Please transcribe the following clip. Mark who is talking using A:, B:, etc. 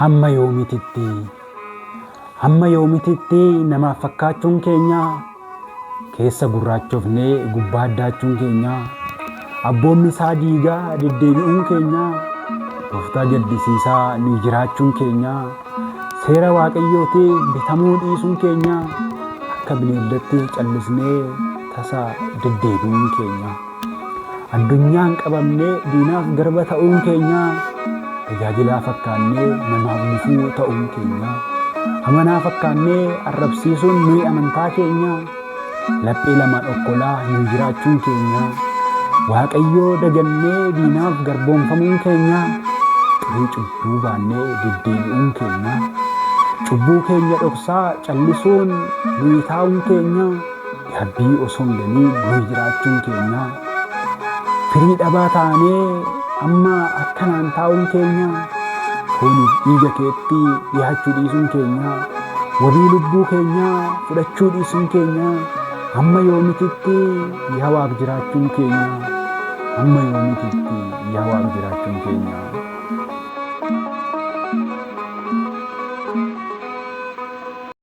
A: Hamma yoomititti? Hamma yoomititti namaaf fakkaachuun keenya, keessa gurraachofnee gubbaa addaachuun keenya, abboommi isaa diigaa deddeebi'uun keenya, gooftaa gaddisiisaa nu jiraachuun keenya, seera Waaqayyootiif bitamuu dhiisuun keenya, akka bineeldatti callisnee tasa deddeebi'uun keenya, addunyaan qabamnee diinaaf garba ta'uun keenya, tajaajilaa fakkaannee namaaf gufuu ta'uun keenya, amanaa fakkaannee arrabsiisuun nuyi amantaa keenya, laphee lamaan okkolaa nu jiraachuun keenya, Waaqayyoo dagannee diinaaf garboomfamuun keenya, xurii cubbuu baannee deddeebi'uun keenya, cubbuu keenya dhoksaa callisuun nuyi taa'uun keenya, gaabbii osoo hin galiin nuyi jiraachuun keenya, firii dhabaa taanee amma akkanaan taa'uun keenya, fooniif dhiiga keetti dhiyaachuu dhiisuun keenya, wabii lubbuu keenyaa fudhachuu dhiisuun keenya, hamma yoomititti yaa Waaq jiraachuun keenya, hamma yoomititti yaa Waaq jiraachuun keenya.